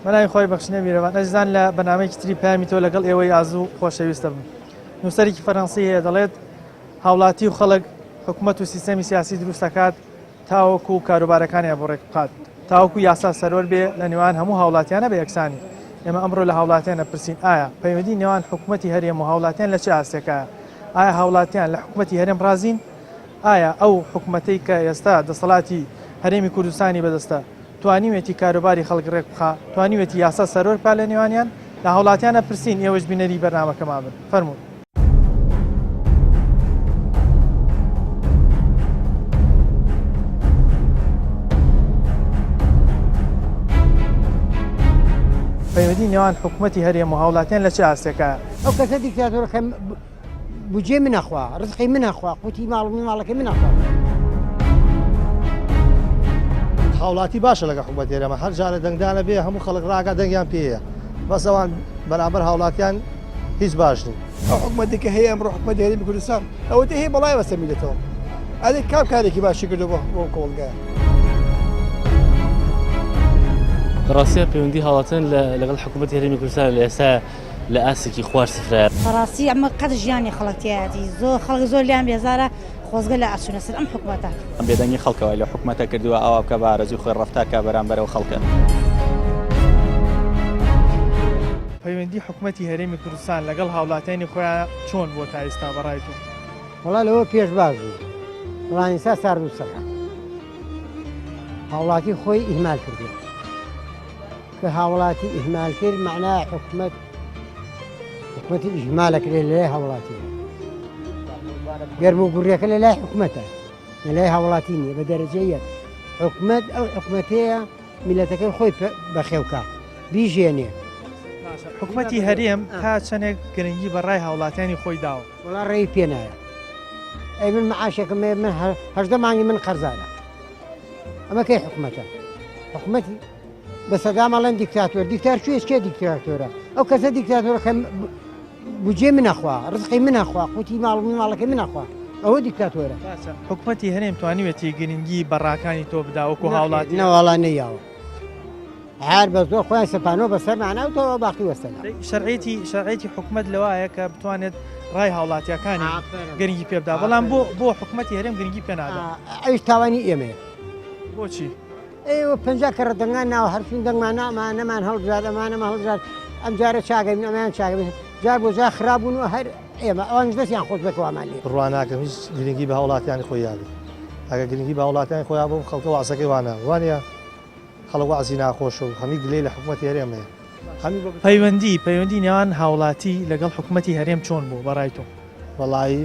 بەناوی خۆی بەخشنە میرەبان ئەزیزان لە بەنامەیەکی تری پامی تۆ لەگەڵ ئێوەی ئازو خۆشەویستە بم نووسەرێکی فەرەنسی هەیە دەڵێت هاوڵاتی و خەڵک حکوومەت و سیستەمی سیاسی دروست دەکات تاوەکو کاروبارەکانیان بۆ ڕێک بخات تاوەکو یاسا سەروەر بێ لە نێوان هەموو هاوڵاتیانە بە یەکسانی ئێمە ئەمڕۆ لە هاوڵاتیان ئەپرسین ئایا پەیوەندی نێوان حکوومەتی هەرێم و هاوڵاتیان لە چ ئاستێکایە ئایا هاوڵاتیان لە حکوومەتی هەرێم ڕازین ئایا ئەو حکوومەتەی کە ئێستا دەسەڵاتی هەرێمی کوردستانی بەدەستە توانیوێتی کاروباری خەڵک ڕێک بخا توانیوێتی یاسا سەروەر بکا لە نێوانیان لە هاوڵاتیان ئەپرسین ئێوەش بینەری بەرنامەکەمان بن فەرموون. پەیوەندی نێوان حکومەتی هەرێم و هاوڵاتیان لە چ ئاستێکایە؟ ئەو کەسە دیکتاتۆرە کە بودجەی من ئەخوا، ڕزقی من ئەخوا، قوتی ماڵ و ماڵەکەی من ئەخوا. هاوڵاتی باشە لەگە حکومەت هەرێمە هەر جارە دەنگدانە بێ هەموو خەڵک ڕاگا دەنگیان پێیە بەس ئەوان بەرامبەر هاوڵاتیان هیچ باش نین. ئەو حکومەتێک کە هەیە ئەمڕۆ حکومەتی هەرێمی کوردستان ئەوەتەی هەیە بەڵای بەسەر میلەتەوە ئەرێ کام کارێکی باشی کردو بۆ بۆ کۆمەڵگایە. لە ڕاستیا پەیوەندی هاوڵاتیان لەگەڵ حکوومەتی هەرێمی کوردستان لە ئێستا لە ئاستێکی خوار سفرایە. بەڕاستی ئەمە قەت ژیانی خەڵک تیایەتی زۆر خەڵک زۆر لیان بێزارە خۆزگە لە ئەچونە سەر ئەم حکومەتە. بێدەنگی خەڵکە وای لەو حکومەتە کردووە ئاوا بکا بە ئارەزووی خۆی ڕەفتار کا بەرامبەر ئەو خەڵکە. پەیوەندی حکومەتی هەرێمی کوردستان لەگەڵ هاوڵاتیانی خۆیان چۆن بووە تا ئیستا بە ڕای تۆ؟ وەڵا لەوە پێش باش بوو بەڵام ئیستا سارد و سڕە هاوڵاتی خۆی ئیهمال کردووە کە هاوڵاتی ئیهمال کرد مەعنا حکومەت حکومەتی ئیهمالە کرێ لە لای هاوڵاتی گەرم و گوڕیەکە لە لای حکومەتە لە لای هاوڵاتی نییە بە دەرەجە یەک حکومەت ئەو حکومەتەیە میلەتەکەی خۆی بەخێوکە بیژێنێ. حکومەتی هەرێم تا چەندێک گرنگی بە ڕای هاوڵاتیانی خۆی داوە؟ وەڵا ڕێی پێ نایە. ئەی من معاشێکم هەیە من 18 مانگی من قەرزارە. ئەمە کەی حکومەتە؟ حکومەتی بە سەدام ئەڵێن دیکتاتۆر دیکتار کوێ کێ دیکتاتۆرە ئەو کەسە دیکتاتۆرە کە بودجەی من ئەخوا ڕزقی من ئەخوا قوتی ماڵ و ماڵەکەی من ئەخوا ئەوە دیکتاتۆرە. باشە حکومەتی هەرێم توانیوێتی گرنگی بە ڕاکانی تۆ بدا وەکو هاوڵاتی؟ نەواڵا نەیاوە هەر بە زۆر خۆیان سەپانەوە بەسەرمانە و تەواو باقی وەسەلام. شەرعیەتی شەرعیەتی حکومەت لەوایە کە بتوانێت ڕای هاوڵاتیەکانی گرنگی پێ بدا بەڵام بۆ بۆ حکومەتی هەرێم گرنگی پێ نادا؟ ئەویش تاوانی ئێمەیە. بۆچی؟ ئێوە 50 کەڕە دەنگان ناوە هەرچون دەنگمان ئەمانەمان هەڵبژارد ئەمانەمان هەڵبژارد ئەم جارە چاگەین ئەمەیان چاگەین جار بۆ جار خرابوون و هەر ئێمە ئەوانش دەستیان خۆش بەکەوامان لێ بڕوا ناکەم هیچ گرنگی بە هاوڵاتیانی خۆی یابێ ئەگەر گرنگی بە هاوڵاتیانی خۆیان بوو خەڵکە وەعزەکەی وانە وانە خەڵک وەعزی ناخۆشە و هەمی گلەی لە حکومەتی هەرێم هەیە هەمی بە پەیوەندی پەیوەندی نێوان هاوڵاتی لەگەڵ حکومەتی هەرێم چۆن بوو بەڕای تۆ؟ وەڵایی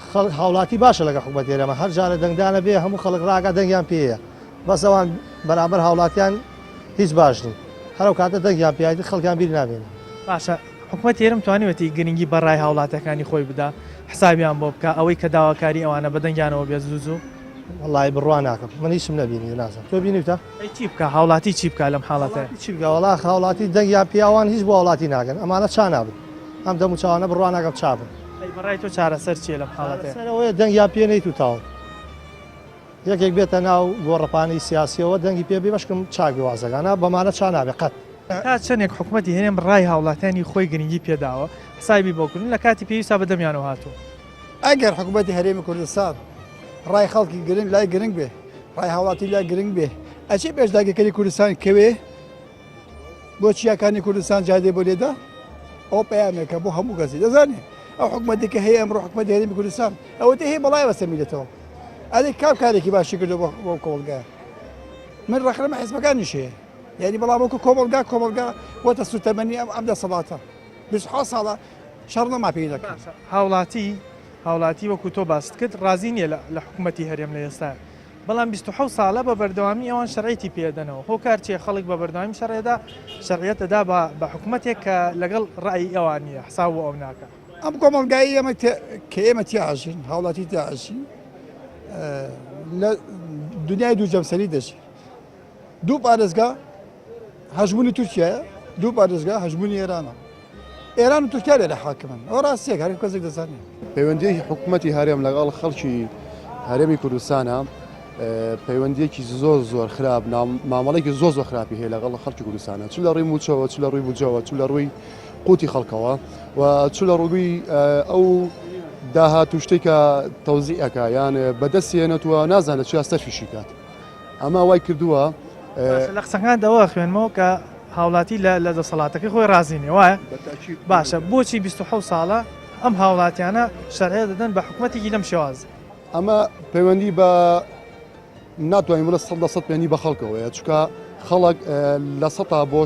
خەڵک هاوڵاتی باشە لەگەڵ حکومەتی هەرێمە هەر جارە دەنگدانە بێ هەموو خەڵک ڕاگا دەنگیان پێیە بەس ئەوان بەرامبەر هاوڵاتیان هیچ باش نین هەر ئەو کاتە دەنگیان پێیە خەڵکیان بیر نابێنێ. باشە حکومەتی هەرێم توانیوێتی گرنگی بە ڕای هاوڵاتیەکانی خۆی بدا حسابیان بۆ بکا ئەوەی کە داواکاری ئەوانە بە دەنگیانەوە بێت زوو زوو؟ وەڵایی بڕوا ناکەم من هیچم نەبینی نازانم تۆ بینیوتە؟ ئەی چی بکا هاوڵاتی چی بکا لەم حاڵەتەیا؟ هاوڵاتی چی بکا وەڵا هاوڵاتی دەنگیان پێیە ئەوان هیچ بۆ هاوڵاتی ناکەن ئەمانە چا نابن ئەم دەم و چاوانە بڕوا ناکەم چا بن. ئەی بەڕای تۆ چارەسەر چیە لەم حاڵەتەیا؟ چارەسەر ئەوەیە دەنگیان پێ نەیت و تەواو. یەکێک بێتە ناو گۆڕەپانی سیاسیەوە دەنگی پێ بێ بەشکم چاک بێ وازەکە نا بەمانە چا نابێ قەت. تا چەنێک حکومەتی هەرێم ڕای هاوڵاتیانی خۆی گرنگی پێداوە حسابی بۆ کردون لە کاتی پێویستا بە دەمیانەوە هاتوون؟ ئەگەر حکومەتی هەرێمی کوردستان ڕای خەڵکی گرنگ لای گرنگ بێ ڕای هاوڵاتی لای گرنگ بێ ئەچێ پێش داگیرکەری کوردستان کەوێ بۆ چیاکانی کوردستان جادەی بۆ لێدا ئەو پەیامێکە بۆ هەموو کەسی دەزانێ ئەو حکومەتی کە هەیە ئەمڕۆ حکومەتی هەرێمی کوردستان ئەوەتەی هەیە بەڵای بەسەر میلەتەوە ئەرێ کام کارێکی باشی کردو بۆ بۆ کۆمەڵگا من ڕەخنەمە حیزبەکانیش هەیە یعنی بەڵام وەکو کۆمەڵگا کۆمەڵگا بۆتە سوتەمەنی ئەم ئەم دەسەڵاتە 27 ساڵە شەڕ نەما پێی دەکەن. هاوڵاتی هاوڵاتی وەکو تۆ باست کرد ڕازی نییە لە حکومەتی هەرێم لە ئێستا بەڵام 27 ساڵە بە بەردەوامی ئەوان شەرعیەتی پێدەنەوە هۆکار چیە خەڵک بە بەردەوامی شەرعێدا شەرعیەت ئەدا بە حکومەتێک کە لەگەڵ ڕای ئەوان نییە حساب بۆ ئەو ناکا. ئەم کۆمەڵگای ئێمە کە ئێمە تیا ئەژین هاوڵاتی تیا ئەژین لە دنیای دوو جەمسەری دەژی. دوو پارێزگا هەژمونی تورکیایە دوو پارێزگا هەژمونی ئێرانە ئێران و تورکیا لێرە حاکمن ئەوە ڕاستیەک هەر کەسێک دەزانێت. پەیوەندیی حکومەتی هەرێم لەگەڵ خەڵکی هەرێمی کوردستانە پەیوەندیەکی زۆر زۆر خراپ مامەڵێکی زۆر زۆر خراپی هەیە لەگەڵ خەڵکی کوردستانە چ لە ڕووی موچەوە چ لە ڕووی بودجەوە چ لە ڕووی قوتی خەڵکەوە و چ لە ڕووی ئەو داهات و شتێک کە تەوزیعەکە یان بەدەستێنێتوە نازانێت چیا سەرفیشی کات ئەمە وای کردووە. باشە لە قسەکانت ئەوە ئەخوێنمەوە کە هاوڵاتی لە لە دەسەڵاتەکەی خۆی ڕازی نیە وایە؟ باشە بۆچی 27 ساڵە ئەم هاوڵاتیانە شەرعیە دەدەن بە حکومەتێکی لەم شێوازە؟ ئەمە پەیوەندی بە ناتوانین بڵێ 100% پەیوەندی بە خەڵکەوەیە چونکە خەڵک لە سەتا بۆ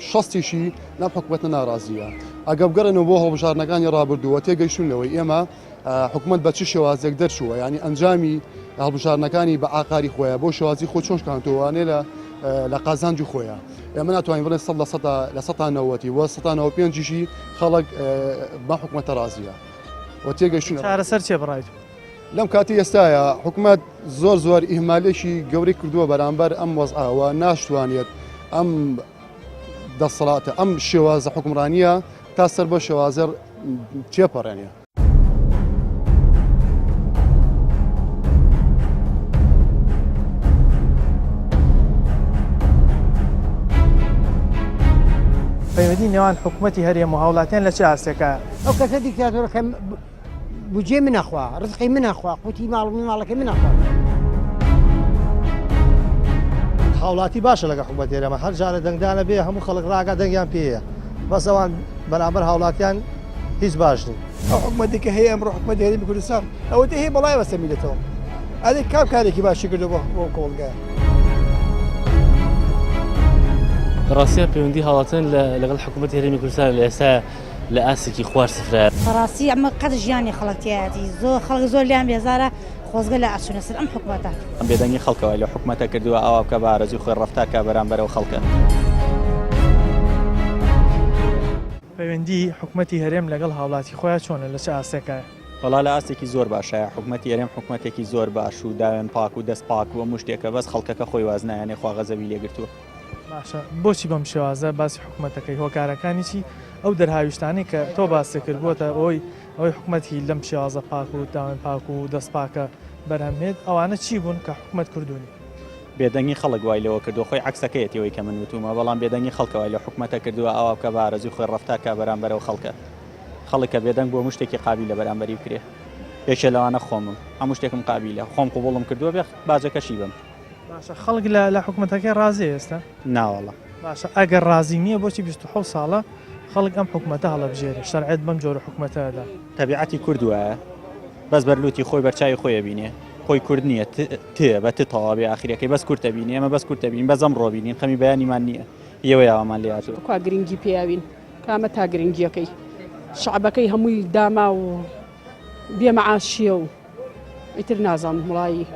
شەستیشی لەم حکومەتە ناڕازیە ئەگە بگەڕێنەوە بۆ هەڵبژاردنەکانی ڕابردووە تێگەیشتون لەوەی ئێمە حکومەت بە چ شێوازێک دەرچووە یانی ئەنجامی هەڵبژاردنەکانی بە ئاقاری خۆیە بۆ شێوازی خۆ چۆن شکاندووانێ لە لە قازانجی خۆیە ئێمە ناتوانین بڵێن سەد لە سەدا لە سەتا نەوەتی وە سەتا نەوە پێنجیشی خەڵک بە حکومەتە ڕازیە و تێگەشتون چارەسەر چیە بەڕای تۆ؟ لەم کاتی ئێستاە حکومەت زۆر زۆر ئیهمالێکی گەورەی کردووە بەرامبەر ئەم وەزعەوە ناشتوانێت ئەم دەسەڵاتە ئەم شێوازە حکومڕانیە تا سەر بۆ شێوازە تێپەڕێنێ. پەیوەندی نێوان حکومەتی هەرێم و هاوڵاتیان لە چ ئاستێکایە؟ ئەو کەسە دیکتاتۆرەکە بودجەی من ئەخوا، ڕزقی من ئەخوا، قوتی ماڵ و ماڵەکەی من ئەخوا. هاوڵاتی باشە لەگە حکومەت هێرەمە هەر جارە دەنگدانە بێ هەموو خەڵک ڕاگا دەنگیان پێیە بەس ئەوان بەرامبەر هاوڵاتیان هیچ باش نین. ئەو حکومەتی کە هەیە ئەمڕۆ حکومەتی هەرێمی کوردستان ئەوەتەی هەیە بەڵای بەسەر میلەتەوە ئەرێ کام کارێکی باشی کردو بۆ بۆ کۆمەڵگایە. لە ڕاستیا پەیوەندی هاوڵاتیان لەگەڵ حکوومەتی هەرێمی کوردستان لە ئێستا لە ئاستێکی خوار سفرە. بەڕاستی ئەمە قەت ژیانی خەڵک تیایەتی زۆر خەڵک زۆر لێیان بێزارە خۆزگە لە ئەچونە سەر ئەم حکومەتە. بێدەنگی خەڵکە وای لەو حکومەتە کردووە ئاوا بکا بە ئارەزوی خۆی ڕەفتار کا بەرامبەر ئەو خەڵکە. پەیوەندی حکومەتی هەرێم لەگەڵ هاوڵاتی خۆیا چۆنە لە چ ئاستێکایە؟ وەڵا لە ئاستێکی زۆر باشایە حکومەتی هەرێم حکومەتێکی زۆر باش و داوێن پاک و دەست پاک و هەموو شتێکە بەس خەڵکەکە خۆی واز نایەنێ خوا غەزەبی لێ گرتووە. باشە بۆچی بەم شێوازە باسی حکومەتەکەی هۆکارەکانی چی ئەو دەرهاویشتانەی کە تۆ باست کرد بووەتە هۆی ئەوەی حکومەتی لەم شێوازە پاک و داوێن پاک و دەست پاکە بەرهەم هێت ئەوانە چی بوون کە حکومەت کردوونی؟ بێدەنگی خەڵک وای لەوە کردووە خۆی عەکسەکەیەتی ئەوەی کە من وتومە بەڵام بێدەنگی خەڵکە وای لە حکومەتە کردووە ئاوا بکە بە ئارەزوی خۆی ڕەفتار کا بەرامبەر ئەو خەڵکە خەڵک کە بێدەنگ بووە هەموو شتێکی قابیلە بەرامبەری بکرێ یەکێ لەوانە خۆمم هەموو شتێکم قابیلە خۆم قبوڵم کردووە بێ باجەکەشی بەم. باشە خەڵک لە لە حکومەتەکەی ڕازیە ئێستا؟ ناوەڵا. باشە ئەگەر ڕازی نییە بۆچی 27 ساڵە خەڵک ئەم حکومەتە هەڵەبژێرێ شەرعیەت بەم جۆرە حکومەتە ئەدا؟ تەبیعەتی کورد وایە بەس بەر لوتی خۆی بەرچاوی خۆی ئەبینێ خۆی کورد نییە ت بە ت تەواو بێ ئاخیرەکەی بەس کورد ئەبینێ ئێمە بەس کورد ئەبینین بەس ئەمڕۆ بینین خەمی بەیانیمان نییە ئێوە یاوامان لێ هاتووە. کوا گرنگی پێیاوین کامە تا گرنگیەکەی شەعبەکەی هەمووی داما و بێ مەعاشیە و ئیتر نازانم وڵایی.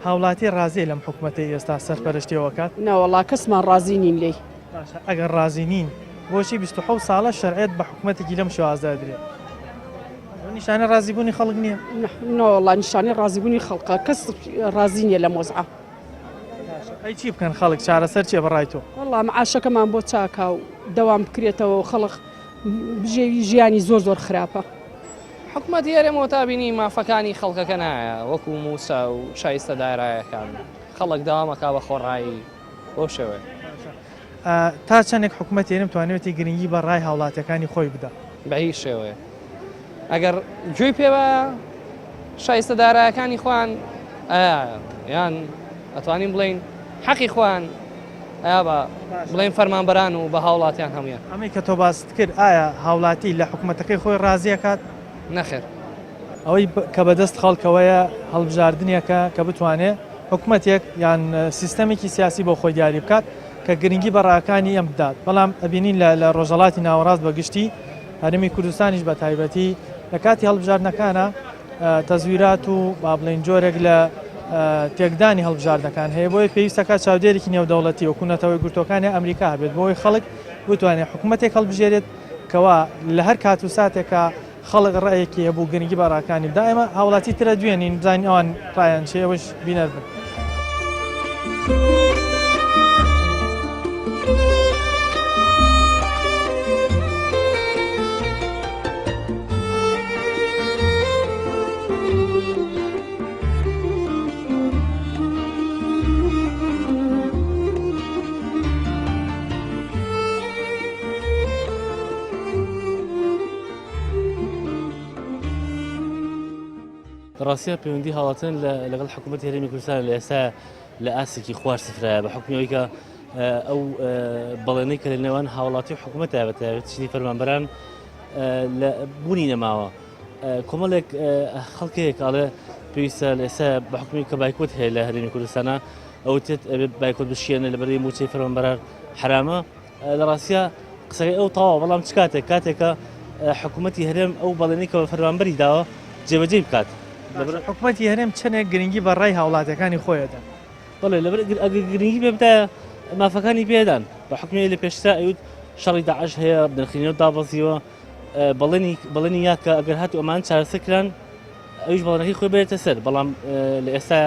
هاوڵاتی ڕازیە لەم حکومەتەی ئێستا سەرپەرشتی ئەوە کات؟ نەوەڵا کەسمان ڕازی نین لێی. باشە ئەگەر ڕازی نین بۆچی 27 ساڵە شەرعیەت بە حکومەتێکی لەم شێوازە ئەدرێ؟ ئەوە نیشانەی ڕازیبوونی خەڵک نییە؟ نەوەڵا نیشانەی ڕازیبوونی خەڵکە کەس ڕازی نییە لەم وەزعە. باشە ئەی چی بکەن خەڵک چارەسەر چیە بە ڕای تۆ؟ وەڵا معاشەکەمان بۆ چاکا و دەوام بکرێتەوە و خەڵک بژێوی ژیانی زۆر زۆر خراپە. حکومەتی هەرێم ئەوەتا بینی مافەکانی خەڵکەکە نایە وەکو موچە و شایستە دارایەکان خەڵک داوام ئەکا بە خۆڕایی بەو شێوەیە. تا چەندێک حکومەتی هەرێم توانیوێتی گرنگی بە ڕای هاوڵاتیەکانی خۆی بدا؟ بە هیچ شێوەیەک ئەگەر گوێی پێ بایە شایستە دارایەکانی خۆیان ئەیایە یان ئەتوانین بڵێین حەقی خۆیان ئەیا بە بڵێن فەرمانبەران و بە هاوڵاتیان هەموویان. ئەمەی کە تۆ باست کرد ئایا هاوڵاتی لە حکومەتەکەی خۆی ڕازی ئەکات؟ نەخێر. ئەوەی کە بەدەست خەڵکەوەیە هەڵبژاردنێکە کە بتوانێ حکومەتێک یان سیستەمێکی سیاسی بۆ خۆی دیاری بکات کە گرنگی بە ڕاکانی ئەم بدات بەڵام ئەبینین لە لە ڕۆژهەڵاتی ناوەڕاست بە گشتی هەرێمی کوردستانیش بە تایبەتی لە کاتی هەڵبژاردنەکانە تەزویرات و با بڵێین جۆرێک لە تێکدانی هەڵبژاردنەکان هەیە بۆیە پێویستەکە چاودێرێکی نێودەوڵەتی وەکو نەتەوە یەکگرتووەکان یا ئەمریکا هەبێت بۆی خەڵک بتوانێت حکوومەتێک هەڵبژێرێت کەوا لە هەر کات و ساتێکا خەڵک ڕایەکی هەبوو گرنگی بە ڕاکانی بدا ئێمە هاوڵاتی ترە دوێنین بزانین ئەوان ڕایان چیە ئێوەش بینەر بن. لە ڕاستیا پەیوەندی هاوڵاتیان لەگەڵ حکوومەتی هەرێمی کوردستان لە ئێستا لە ئاستێکی خوار سفرایە بە حکومی ئەوەی کە ئەو بەڵێنەی کە لە نێوان هاوڵاتی و حکوومەت بە تایبەت چینی فەرمانبەران لە بوونی نەماوە کۆمەڵێک خەڵکێک ئەڵێ پێویستە لە ئێستا بە حکومی کە بایکۆت هەیە لە هەرێمی کوردستانە ئەوتێت ئەبێت بایکۆت بشیێنە لە بەری موچەی فەرمانبەران حرامە لە ڕاستیا قسەکەی ئەو تەواوە بەڵام چ کاتێک کاتێکە حکوومەتی هەرێم ئەو بەڵێنی کە بە فەرمانبەری داوە جێبەجێی بکات. حکوومەتی هەرێم چەندێک گرنگی بە ڕای هاوڵاتیەکانی خۆی ئەدەن؟ بەڵێ لەبەر ئەگەر گرنگی پێ بدایە مافەکانی پێدان بە حکومی لە پێشترا ئەیوت شەڕی داعش هەیە نرخینەوە دابەزیوە بەڵێنی بەڵێنی یا کە ئەگەر هاتو ئەمان چارەسەر کران ئەویش بەڵێنەکەی خۆی بێتە سەر بەڵام لە ئێستا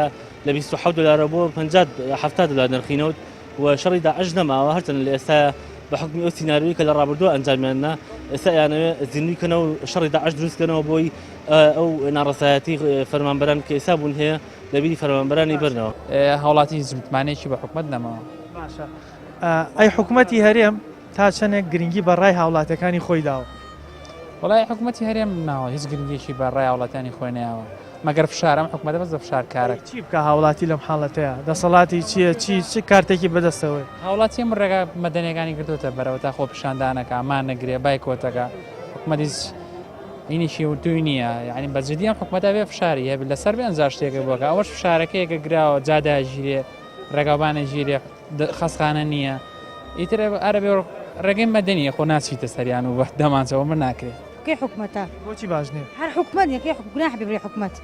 لە 27 دلارە بۆ 50 70 دلار نرخی نەوت و شەڕی داعش نەماوە هەرچەند لە ئێستا بە حکمی ئەو سیناریۆی کە لە ڕابردووە ئەنجامیان نا ئێستا یانەوێ زیندوی کەنەوە شەڕی داعش دروستکەنەوە بۆی ئەو ناڕەزایەتی فەرمانبەران کە ئێستا بوون هەیە لەبیری فەرمانبەرانی بەرنەوە. هاوڵاتی هیچ متمانەیەکی بە حکومەت نەماوە. باشە ئەی حکومەتی هەرێم تا چەندێک گرنگی بە ڕای هاوڵاتیەکانی خۆی داوە؟ وەڵای حکومەتی هەرێم ناوە هیچ گرنگیەکی بە ڕای هاوڵاتیانی خۆی نەیاوە مەگەر فشار ئەم حکومەتە بەس بە فشار کارە. چی بکا هاوڵاتی لەم حاڵەتەیا دەسەڵاتی چیە چی چ کارتێکی بەدەستەوەیە؟ هاوڵاتی ئەم ڕێگا مەدەنیەکانی گرتۆتە بەرەوە تا خۆپیشاندانەکا مانەگرێ بایکۆتەکا حکومەت هیچ هینێکی وتوی نییە یعنی بە جدی ئەم حکومەتە بێ فشاری هەبێت لەسەر بێ ئەنجا شتێکە بۆکە ئەوەش فشارەکەیەکە گراوە جاداگیرێ ڕێگاوبانە گیرێ خەسخانە نییە ئیتر ئەرە بێ ڕێگەی مەدەنیە خۆ ناچیتە سەریان و بە دەمانچەوە من ناکرێ. کەی حکومەتە؟ بۆچی باش نییە؟ هەر حکومەت نیە کەی گوناح بێ بڵێ حکومەت.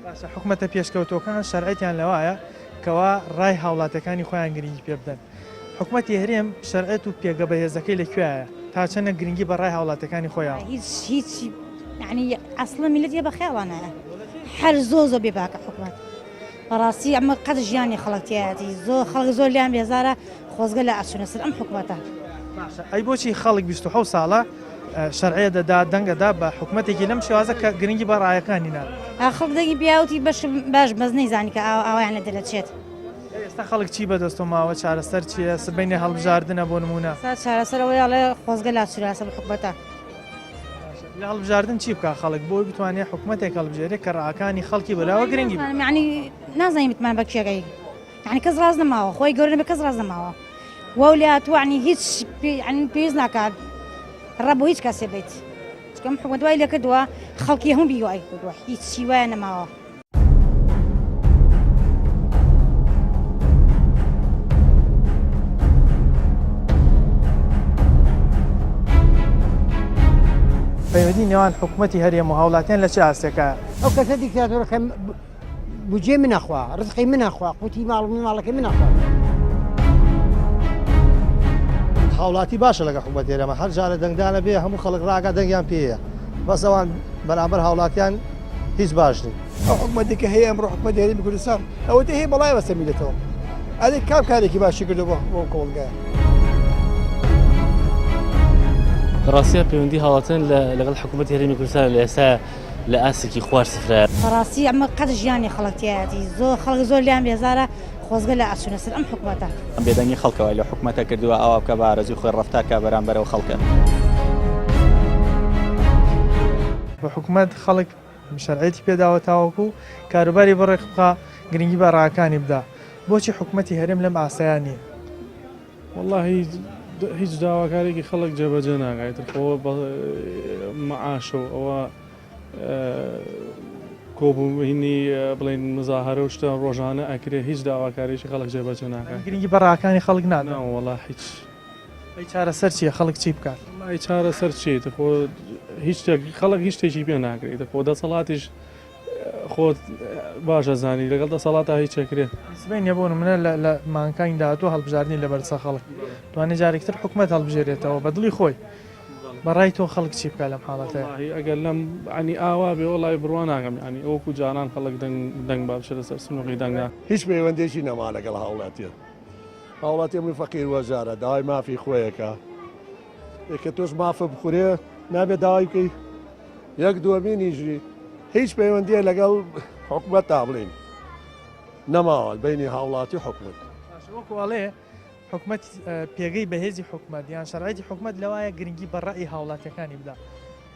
باشە حکومەتە پێشکەوتووەکان شەرعیەتیان لەوایە کەوا ڕای هاوڵاتیەکانی خۆیان گرنگی پێ بدەن. حکومەتی هەرێم شەرعیەت و پێگە بەهێزەکەی لە کوێیە؟ تا چەندە گرنگی بە ڕای هاوڵاتیەکانی خۆی یاوە؟ هیچ هیچ یعنی ئەسڵە میلەت یە بە خەیاڵانایە هەر زۆر زۆر بێباکە حکومەت. بەڕاستی ئەمە قەت ژیانی خەڵک تیایەتی زۆر خەڵک زۆر لیان بێزارە خۆزگە لە ئەچونە سەر ئەم حکومەتە. باشە ئەی بۆچی خەڵک 27 ساڵە شەرعیە دەدا دەنگ ئەدا بە حکومەتێکی لەم شێوازە کە گرنگی بە ڕایەکانی نادات؟ خەڵک دەنگی پیاوتی بەش باش بەس نەیزانی کە ئاوا ئاوایان لە دەرەچێت. ئێستا خەڵک چی بەدەستەوە ماوە چارەسەر چییە سبەینێ هەڵبژاردنە بۆ نمونە؟ چارەسەر ئەوەیە ئەڵێ خۆزگە لاچورا سەر حکومەتە. لە هەڵبژاردن چی بکا خەڵک بۆی بتوانێت حکومەتێک هەڵبژێرێت کە ڕاکانی خەڵکی بەلاوە گرنگی بێت؟ یعنی نازانین متمان بە کێگەی یعنی کەس ڕاز نەماوە خۆی گەورە نەبێ کەس ڕاز نەماوە وەو لاتوانی هیچ یعنی پێویست ناکات ڕە بۆ هیچ کەسێ بیت چونکە ئەم حکومەت وای لێ کردووە خەڵکی هەموو بیوای کردووە هیچ وایە نەماوە. پەیوەندی نێوان حکومەتی هەرێم و هاوڵاتیان لە چ ئاستێکە؟ ئەو کەسە دیکتاتۆرەکە بودجەی من ئەخوا ڕزقی من ئەخوا قوتی ماڵ و ماڵەکەی من ئەخوا. هاوڵاتی باشە لەگە حکومەت هێرەمە هەر جارە دەنگدانە بێ هەموو خەڵک ڕاگا دەنگیان پێیە بەس ئەوان بەرامبەر هاوڵاتیان هیچ باش نین. ئەو حکومەتی کە هەیە ئەمڕۆ حکومەتی هەرێمی کوردستان ئەوەتە هەیە بەڵای بەسەر میلەتەوە ئەرێ کام کارێکی باشی کردو بۆ بۆ کۆمەڵگایە. ڕاستە پەیوەندی هاوڵاتیان لەگەڵ حکوومەتی هەرێمی کوردستان لە ئێستا لە ئاستێکی خوار سفرایە. بەڕاستی ئەمە قەت ژیانی خەڵک تیایەتی زۆر خەڵک زۆر لیان بێزارە خۆزگە لە ئەچونە سەر ئەم حکومەتە. بێدەنگی خەڵکە وای لەو حکومەتە کردووە ئاوا بکا بە ئارەزووی خۆی ڕەفتار کا بەرامبەر ئەو خەڵکە. بە حکومەت خەڵک شەرعیەتی پێداوە تاوەکو کاروباری بەڕێک بخا گرنگی بە ڕاکانی بدا بۆچی حکومەتی هەرێم لەم ئاستەیا نییە؟ وەڵاهی هیچ داواکارێکی خەڵک جێبەجێ ناکا ئیتر خۆ مەعاشە و ئەوە کۆبوونی بڵێن مزاهرە و شتە ڕۆژانە ئەکرێ هیچ داواکاریی خەڵک جێبەجێ ناکات گرنگی بە ڕاکانی خەڵک نادا وەڵا هیچ ئەی چارەسەر چییە خەڵک چی بکات؟ ئەی چارەسەر چیت خۆ هیچ شتێک خەڵک هیچ شتێکی پێ ناکرێت خۆ دەسەڵاتیش خۆت باش ئەزانی لەگەڵ دەسەڵاتا هیچ ئەکرێ. سبەینێ بۆ نمونە لە مانگەکانی داهاتوو هەڵبژاردنی لەبەرچە خەڵک توانێ جارێکی تر حکومەت هەڵبژێرێتەوە بە دڵی خۆی بە ڕای تۆ خەڵک چی بکا لەم حاڵەتەیا؟ وەڵاهی ئەگەر لەم یانی ئاوا بێ وەڵاهی بڕوا ناکەم یانی وەکو جاران خەڵک دەنگ دەنگ با بچێتە سەر سنوقی دەنگدان. هیچ پەیوەندیەکی نەما لەگەڵ هاوڵاتیان هاوڵاتی ئەمری فەقیر وەژارە داوای مافی خۆیەکە ئێ کە تۆش مافە بخورێ نابێ داوای بکەی یەک دووەمینیشی هیچ پەیوەندیە لەگەڵ حکومەت تا بڵین نەماوە بینی هاوڵاتی حکومەت. باشە وەکو ئەڵێ حکومەت پێگەی بەهێزی حکومەت یان شەرعیەتی حکومەت لەوایە گرنگی بە ڕەئی هاوڵاتیەکانی بدا.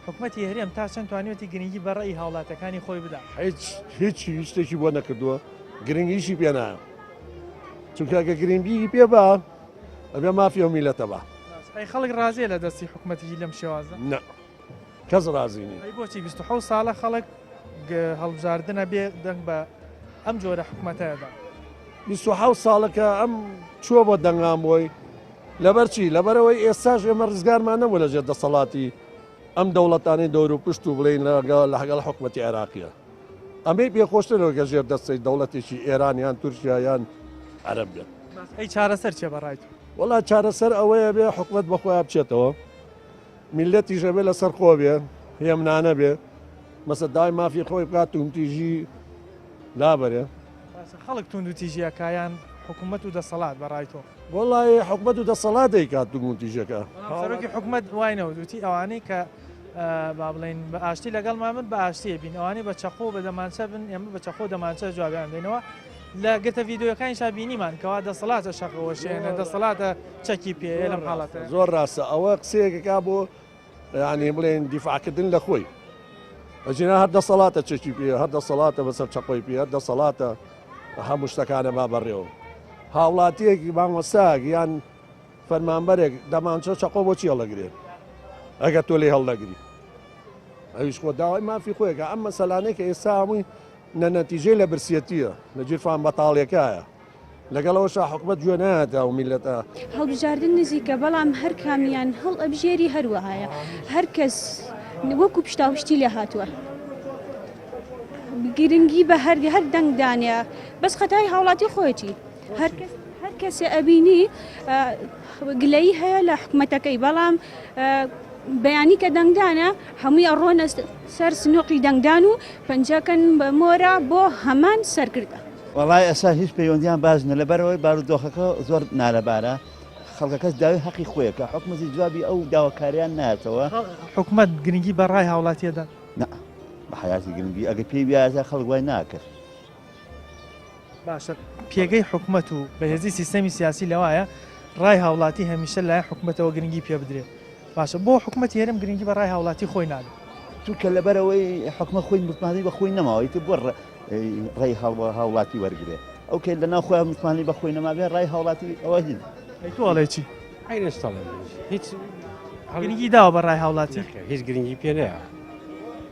حکومەتی هەرێم تا چەند توانیوێتی گرنگی بە ڕەئی هاوڵاتیەکانی خۆی بدا؟ هیچ هیچ هیچ شتێکی بۆ نەکردووە گرنگیشی پێ نایە چونکە ئەگە گرنگی پێ بە ئەبێ مافی ئەو میلەتە بە. ئەی خەڵک ڕازیە لە دەستی حکومەتێکی لەم شێوازە؟ نا کەس ڕازی نیە. ئەی بۆچی 27 ساڵە خەڵک هەڵبژاردنە بێ دەنگ بە ئەم جۆرە حکومەتە دا؟ 27 ساڵە کە ئەم چووە بۆ دەنگان بۆی لەبەر چی؟ لەبەرئەوەی ئێستاش ئێمە ڕزگارمان نەبوو لەژێر دەسەڵاتی ئەم دەوڵەتانەی دەوروپشت و بڵێین لەگەڵ حکومەتی عێراقیە. ئەمەی پێخۆشترە لەوەی کە ژێر دەستەی دەوڵەتێکی ئێران یان تورکیا یان عەرەب بێت. ئەی چارەسەر چیە بە ڕای تۆ؟ وەڵا چارەسەر ئەوەیە بێ حکومەت بە خۆیا بچێتەوە، میللەتیش ئەبێ لەسەر خۆ بێ، هێمنانە بێ، مەسە داوای مافی خۆی بکات، توندتیژی لابەرێ. باشە خەڵک توندوتیژی ئەکا یان حکومەت و دەسەڵات بە ڕای تۆ؟ وەڵای حکومەت و دەسەڵات دەیکات توندوتیژەکە. بەڵام سەرۆکی حکومەت وای نەوت وتی ئەوانەی کە با بڵێین بە ئاشتی لەگەڵمان بن بە ئاشتی بین ئەوانەی بە چەقۆ بە دەمانچە بن ئێمە بە چەقۆ دەمانچە جوابیان دەینەوە لە گرتە ڤیدیۆکانیشا بینیمان کەوا دەسەڵاتە شەقەوەشێنە دەسەڵاتە چەکی پێ لەم حاڵەتە. زۆر ڕاستە ئەوە قسەیەکەکا بۆ یانی بڵێن دیفاعکردن لە خۆی ئەجینا هەر دەسەڵاتە چەکی پێ هەر دەسەڵاتە بەسەر چەقۆی پێ هەر دەسەڵاتە هەموو شتەکانە با بەڕێوە هاوڵاتیەک مامۆستاک یان فەرمانبەرێک دەمانچە چەقۆ بۆچی هەڵەگرێت ئەگەر تۆ لێ هەڵنەگری ئەویش خۆ داوای مافی خۆیەکە ئەم مەسەلانەی کە ئێستا هەمووی نە نەتیجەی لە برسیەتیە لە گیرفان بەتاڵیەکایە لەگەڵ ئەوەشا حکومەت گوێ نایەتە ئەو میللەتە. هەڵبژاردن نزیکە بەڵام هەر کامیان هەڵ ئەبژێری هەر وەهایە هەر کەس وەکو پشتاوپشتی لێ هاتووە گرنگی بە هەر هەر دەنگ دانێ بەس خەتای هاوڵاتی خۆیەتی هەر کەس هەر کەسێ ئەبینی گلەیی هەیە لە حکومەتەکەی بەڵام بەیانی کە دەنگدانە هەمووی ئەڕۆنە سەر سنوقی دەنگدان و پەنجەکەن بە مۆرە بۆ هەمان سەرکردە. وەڵای ئێستا هیچ پەیوەندیان باش نیە لەبەرئەوەی بارودۆخەکە زۆر نالەبارە خەڵکەکەش داوای هەقی خۆیەکە حکومەتیش جوابی ئەو داواکاریان نایەتەوە. حکومەت گرنگی بە ڕای هاوڵاتی ئەدات؟ نا بە حەیاتی گرنگی ئەگەر پێی بیایەتە خەڵک وای ناکرد. باشە پێگەی حکومەت و بەهێزی سیستەمی سیاسی لەوایە ڕای هاوڵاتی هەمیشە لایەن حکومەتەوە گرنگی پێ بدرێت باشە بۆ حکومەتی هەرێم گرنگی بە ڕای هاوڵاتی خۆی نادات؟ چونکە لەبەرئەوەی حکومەت خۆی متمانەی بە خۆی نەماوە ئیتر بۆ ڕای هاوڵاتی وەرگێ ئەو کە لە ناو خۆیان متمانەی بە خۆی نەمابێ ڕای هاوڵاتی ئەوە هین. ئەی تۆ ئەڵێ چی؟ ئەی نەشتەڵێم هیچ گرنگی داوە بە ڕای هاوڵاتی؟ هیچ گرنگی پێ نەیە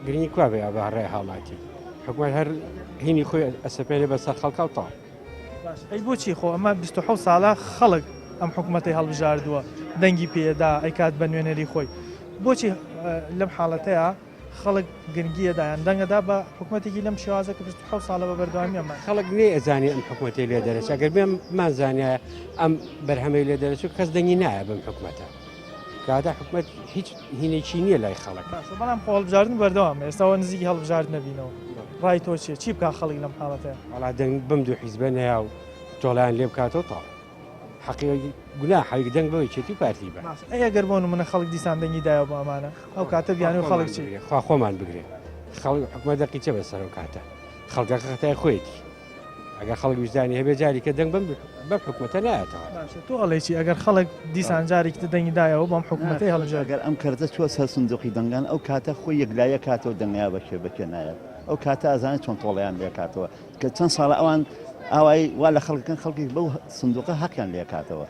گرنگی کوا بێ بە ڕای هاوڵاتی حکومەت هەر هینی خۆی ئەسەپێنێ بەسەر خەڵکا و تەواو. باش ئەی بۆچی خۆ ئەمە 27 ساڵە خەڵک ئەم حکوومەتەی هەڵبژاردووە دەنگی پێدا ئەیکات بە نوێنەری خۆی بۆچی لەم حاڵەتەیە خەڵک گرنگی ئەدا یان دەنگ ئەدا بە حکومەتێکی لەم شێوازە کە 27 ساڵە بە بەردەوامی ئەمە. خەڵک نەی ئەزانی ئەم حکومەتەی لێ دەرەچێت ئەگەر بێم بمانزانیایە ئەم بەرهەمەی لێ دەرەچوو کەس دەنگی نایە بەم حکومەتە کەواتە حکومەت هیچ هینێکی نییە لای خەڵک. باشە بەڵام خۆ هەڵبژاردن بەردەوامە ئێستاوە نزیکی هەڵبژاردنە بینەوە ڕای تۆ چییە چی بکا خەڵک لەم حاڵەتەیە؟ وەڵا دەنگ بەم دوو حیزبە نەیا و تۆڵەیان لێ بکاتەوە تەواو. حەقی گوناحە دەنگ بە یەکێتی و پارتی بە. باشە ئەی ئەگەر بۆ نمونە خەڵک دیسان دەنگی دایەوە بۆ ئەمانە ئەو کاتە بیانوی خەڵک چی؟ خوا خۆمان بگرێ خەڵک حکومەت دەقی چە بەسەر ئەو کاتە خەڵکەکە خەتای خۆیەتی ئەگەر خەڵک ویژدانی هەبێ جاری کە دەنگ بەم بەم حکومەتە نایەتەوە. باشە تۆ ئەڵێی چی ئەگەر خەڵک دیسان جارێکی تر دەنگی دایەوە بەم حکومەتەی هەڵبژارد؟ ئەگەر ئەم کەرتە چووە سەر سندوقی دەنگان ئەو کاتە خۆی یەکلاییە کاتەوە دەنگیا بە کێ بە کێ نایەت ئەو کاتە ئەزانێت چۆن تۆڵەیان لێکاتەوە کە چەند ساڵە ئەوان ئاوایی وا لە خەڵک کەن خەڵکیش بەو سندوقە هەقیان لێکاتەوە.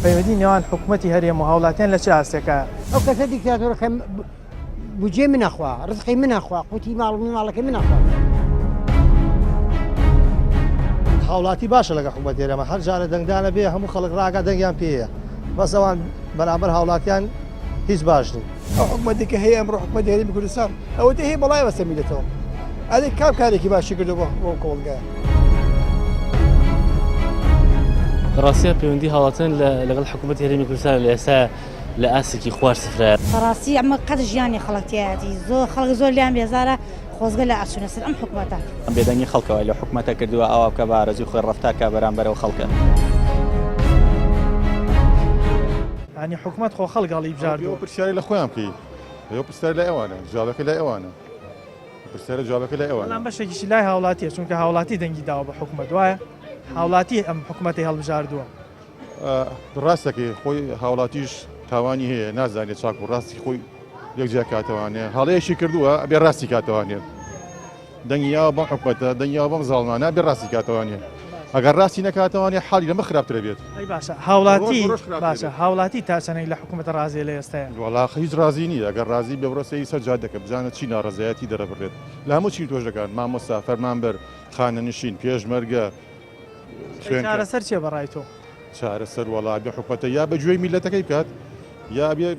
پەیوەندی نێوان حکومەتی هەرێم و هاوڵاتیان لە چ ئاستێکایە؟ ئەو کەسە دیکتاتۆرەکە بودجەی من ئەخوا، ڕزقی من ئەخوا، قوتی ماڵ و مناڵەکەی من ئەخوا. هاوڵاتی باشە لەگە حکومەت هێرەمە هەر جارە دەنگدانە بێ هەموو خەڵک ڕاگا دەنگیان پێیە بەس ئەوان بەرامبەر هاوڵاتیان هیچ باش نین. ئەو حکومەتێک کە هەیە ئەمڕۆ حکومەتی هەرێمی کوردستان ئەوەتە هەیە بەڵای بەسەر میلەتەوە ئەرێ کام کارێکی باشی کردو بۆ بۆ کۆمەڵگایە. ڕاستە پەیوەندی هاوڵاتیان لەگەڵ حکوومەتی هەرێمی کوردستان لە ئێستا لە ئاستێکی خوار سفرایە. بەڕاستی ئەمە قەت ژیانی خەڵک تیایەتی زۆر خەڵک زۆر لێیان بێزارە خۆزگە لە ئەچونە سەر ئەم حکومەتە. بێدەنگی خەڵکە وای لەو حکومەتە کردووە ئاوا بکا بە ئارەزووی خۆی ڕەفتار کا بەرامبەر ئەو خەڵکە. یانی حکومەت خۆ خەڵک هەڵیبژاردووە. ئەو پرسیارەی لە خۆیان بکەی ئەو پرسیارە لای ئەوانە جوابەکەی لای ئەوانە. پرسیارە جوابەکە لای ئەوانە. بەڵام بەشێکیشی لای هاوڵاتیە چونکە هاوڵاتی دەنگی داوە بە حکومەت وایە؟ هاوڵاتی ئەم حکومەتەی هەڵبژاردووە. ڕاست دەکەی خۆی هاوڵاتیش تاوانی هەیە نازانێت چاک و ڕاستی خۆی یەکجا کاتەوانێ هەڵەیەکی کردووە ئەبێ ڕاستی کاتەوانێ دەنگی یاوە بەم حکومەتە دەنگی یاوە بەم زاڵمانە بێ ڕاستی کاتەوانێ ئەگەر ڕاستی نەکاتەوانێ حاڵی لەمە خراپترە بێت ئەی باشە هاوڵاتی ڕۆژ بە ڕۆژ خراپتر باشە بێت. هاوڵاتی تا چەندێک لە حکومەتە ڕازیە لە ئێستایا؟ وەڵا هیچ ڕازی نییە ئەگەر ڕازی بێ بڕۆ سەیری سەر جادەکە بزانە چی ناڕەزایەتی دەرەبڕێت لە هەموو چین توێژەکان مامۆستا فەرمانبەر خانەنشین پێشمەرگە ئەی چارەسەر چیە بە ڕای تۆ؟ چارەسەر وەڵا ئەبێ حکومەتە یا بە گوێی میللەتەکەی بکات یا ئەبێ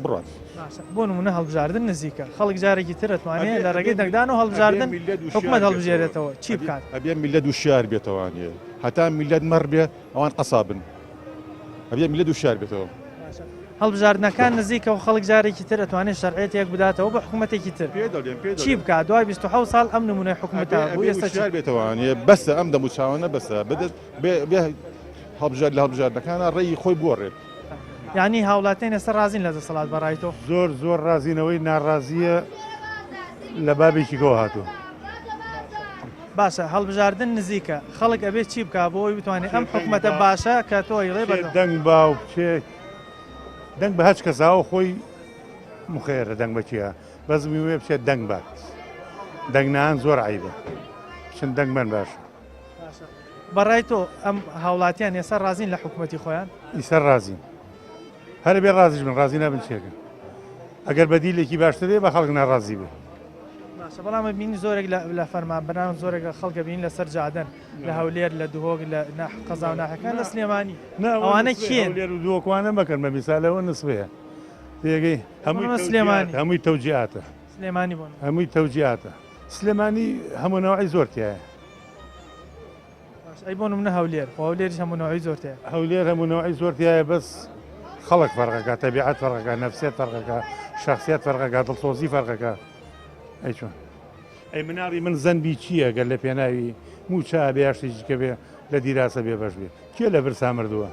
بڕات. باشە بۆ نمونە هەڵبژاردن نزیکە خەڵک جارێکی تر ئەتوانێ لە ڕێگەی دەنگدان و هەڵبژاردن حکومەت هەڵبژێرێتەوە چی بکات؟ ئەبێ میللەت وشیار بێتەوانێ هەتا میللەت مەڕ بێ ئەوان قەسابن ئەبێ میللەت وشیار بێتەوە. هەڵبژاردنەکان نزیکە و خەڵک جارێکی تر ئەتوانێت شەرعیەتێک بداتەوە بە حکومەتێکی تر چی بکات دوای 27 ساڵ ئەم نمونەی حکومەتە بوو ئێستا چی؟ بێتەوانێ بەسە ئەم دەموچاوانە بەسە بدەست بێ هەڵبژار لە هەڵبژاردنەکانە ڕێی خۆی بگۆڕێت. یانی هاوڵاتیان ئێستا ڕازین لە دەسەڵات بەڕای تۆ؟ زۆر زۆر ڕازینەوەی ناڕازیە لە بابێکی گەوە هاتووە. باشە هەڵبژاردن نزیکە خەڵک ئەبێ چی بکا بۆ ئەوەی بتوانێت ئەم حکومەتە باشە کە تۆ ئەیڵێ بەردەوام دەنگ با و بچێ دەنگ بە هەچ کەساوە خۆی مخێرە دەنگ بەچیە بەس وێ بچێت دەنگ بات دەنگنان زۆر عیبە چن دەنگ من باش بەڕای تۆ ئەم هاوڵاتیان ئێستا ڕازین لە حکوومەتی خۆیان ئیسەر ڕازین هەر بێ ڕازیش بن ڕازی نابن چێکن ئەگەر بەدیلێکی باشتر بێ بە خەڵک ناڕازی بێ باشە بەڵام بینی زۆرێک لە فەرمانبەران زۆرێک لە خەڵکە بین لەسەر جادەن لە هەولێر لە دهۆک لە قەزا و ناحەکان لە سلێمانی ئەوانە کێن هەولێر و دهۆکوانە مەکەن بە میسالەوە نسبەیە تێگەی هەمووی سلێمانی هەمووی تەوجیاتە سلێمانی بۆ هەمووی تەوجیاتە سلێمانی هەموو نەوعی زۆر تایە ئەی بۆ نمونە هەولێر خۆ هەولێریش هەموو نەوعی زۆر تایە. هەولێر هەموو نەوعی زۆر تایە بەس خەڵک فەرقەکە تەبیعەت فەرقەکە نەفسیەت فەرقەکە شخصیت فەرقەکە دڵسۆزی فەرقەکە ئەی چۆن ئەی مناڵی من زەنبی چییە گەر لە پێناوی موچە بێ یا شتێکی کە بێ لە دیراسە بێ بەش بێ کێ لە برسا مردووە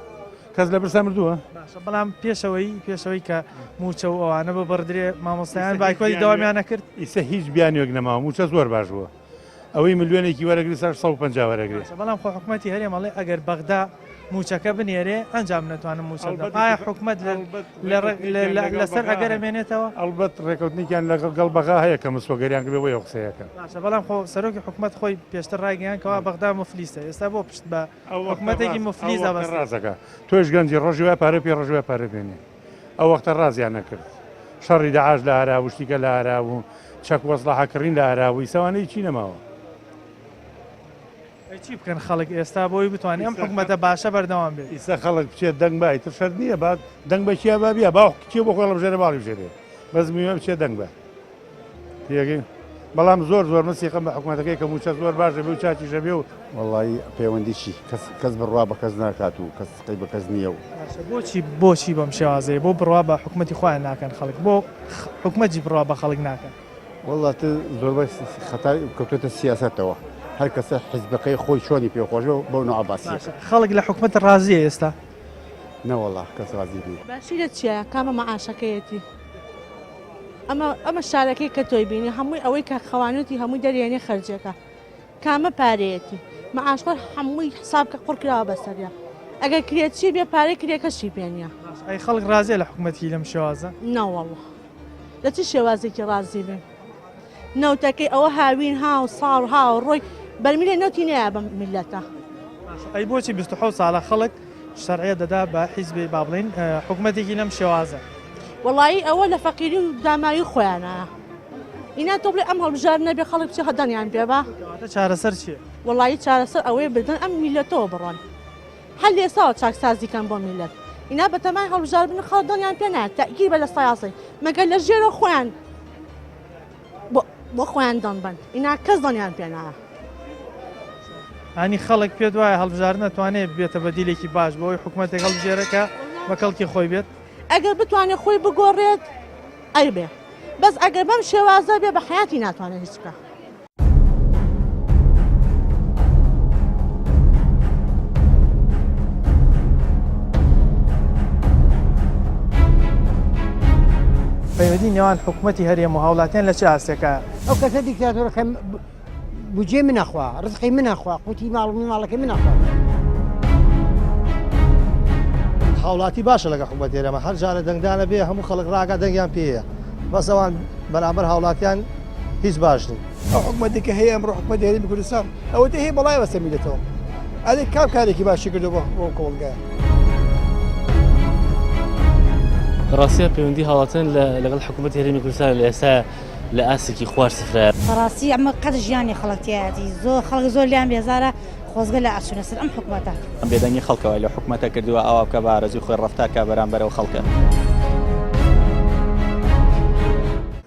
کەس لە برسا مردووە باشە بەڵام پێشەوەی پێشەوەی کە موچە و ئەوانە ببڕدرێ مامۆستایان بایکۆتی دەوامیان نەکرد ئیسە هیچ بیانوێک نەماوە موچە زۆر باش بووە ئەوەی ملیۆنێکی وەرەگری سەر 150 وەرەگرێ. باشە بەڵام خۆ حکومەتی هەرێم ئەڵێ ئەگەر بەغدا مووچەکە بنێرێ ئەنجا من ئەتوانم مووچە بدەم ئایا حکومەت لەسەر ئەگەر ئەمێنێتەوە؟ ئەڵبەت ڕێکەوتنێکیان لەگەڵ گەڵ بەغا هەیە کە مسۆگەریان کردووە بۆیە ئەو قسەیە ئەکەن. باشە بەڵام خۆ سەرۆکی حکومەت خۆی پێشتر ڕایگەیاند کەوا بەغدا موفلیسە ئێستا بۆ پشت بە حکومەتێکی موفلیس دەبەستێت؟ ڕاست دەکا تۆش گەنجی ڕۆژی وایە پارە پێ ڕۆژی وایە پارە پێ نییە. ئەو وەختە ڕازیان نەکرد. شەڕی دەعاش لە ئارا بوو، شتیکە لە ئارا بوو، چەک وەسڵەحە کڕین لە ئارا بوو، ئیستا وانە هیچی نەماوە. ئەی چی بکەن خەڵک ئێستا بۆی بتوانێت ئەم حکومەتە باشە بەردەوام بێت؟ ئیستا خەڵک بچێت دەنگ با ئیتر شەرت نییە با دەنگ بە کیا با بیا با کێ بۆ خۆی هەڵبژێرێ با هەڵیبژێرێ بەس مهمە بچێت دەنگ با. تێگەی بەڵام زۆر زۆر من سیقەم بە حکومەتەکەی کە موچە زۆر باش دەبێ و چاکیش دەبێ و. وەڵایی پەیوەندی چی کەس کەس بڕوا بە کەس ناکات و کەس سقەی بە کەس نییە و. باشە بۆچی بۆچی بەم شێوازەیە بۆ بڕوا بە حکومەتی خۆیان ناکەن خەڵک بۆ حکومەتیش بڕوا بە خەڵک ناکەن؟ وەڵا تر زۆربەی خەتای کەوتۆتە سیاسەتەوە هەر کەسە حیزبەکەی خۆی چۆنی پێ خۆش بێ بەو نەوعە باسی باشە خەڵک لە حکومەت ڕازیە ئێستا؟ نەوەڵا کەس ڕازی نییە. باشی لە چیایە کامە مەعاشەکەیەتی؟ ئەمە ئەمە شارەکەی کە تۆی بینی هەمووی ئەوەی کە خەوانوتی هەمووی دەرێنێ خەرجەکە کامە پارەیەتی مەعاشخۆر هەمووی حساب کە قڕ کراوە بەسەریا ئەگەر کرێچی بێ پارەی کرێکەشی پێ نییە. ئەی خەڵک ڕازیە لە حکومەتی لەم شێوازە؟ نەوەڵڵا لە چ شێوازێکی ڕازی بین نەوتەکەی ئەوە هاوین ها و ساڵ ها و ڕۆی بەرمیلێ نەوتی نەیا بەم میللەتە. ئەی بۆچی 27 ساڵە خەڵک شەرعیەت دەدا بە حیزبی با بڵێین حکومەتێکی لەم شێوازە؟ وەڵایی ئەوە لە فەقیری و داماوی خۆیانە ئینا تۆ بڵێ ئەم هەڵبژاردنە بێ خەڵک بچێ دەنگیان پێ با. کەواتە چارەسەر چییە؟ وەڵایی چارەسەر ئەوەیە بردن ئەم میللەتەوە بڕۆن هەر لێساوە چاکسازی کەن بۆ میللەت ئینا بەتەمای هەڵبژاردن خەڵک دەنگیان پێ نایە تەئکید بە لە سەیاسەی مەگەر لە ژێرەوە خۆیان بۆ خۆیان دەنگ بەن ئینا کەس دەنگیان پێ نایە. ینی خەڵک پێت وایە هەڵبژاردن ئەتوانێت ببێتە بەدیلێکی باش بۆ ئەوەی حکومەتێک هەڵبژێرێ کە بە کەڵکی خۆی بێت؟ ئەگەر بتوانێت خۆی بگۆڕێت ئەیبێ بەس ئەگەر بەم شێوازە بێ بە حەیاتی ناتوانێت هیچ بکا. پەیوەندی نێوان حکومەتی هەرێم و هاوڵاتیان لە چ ئاستێکە؟ ئەو کەسە دیکتاتۆرەکە بودجەی من ئەخوا، ڕزقی من ئەخوا، قوتی ماڵ و ماڵەکەی من ئەخوا. هاوڵاتی باشە لەگە حکومەت هێرەمە هەر جارە دەنگدانە بێ هەموو خەڵک ڕاگا دەنگیان پێیە بەس ئەوان بەرامبەر هاوڵاتیان هیچ باش نین. ئەو حکومەتێک کە هەیە ئەمڕۆ حکومەتی هەرێمی کوردستان ئەوەتە هەیە بەڵای بەسەر میلەتەوە ئەرێ کام کارێکی باشی کردو بۆ بۆ کۆمەڵگایە. ڕاستە پەیوەندی هاوڵاتیان لەگەڵ حکوومەتی هەرێمی کوردستان لە ئێستا لە ئاستێکی خوار سفرایە. بەڕاستی ئەمە قەت ژیانی خەڵک تیایەتی زۆر خەڵک زۆر لیان بێزارە خۆزگە لە ئەچونە سەر ئەم حکومەتە. بێدەنگی خەڵکە وای لەو حکومەتە کردووە ئاوا بکا بە ئارەزووی خۆی ڕەفتار کا بەرامبەر ئەو خەڵکە.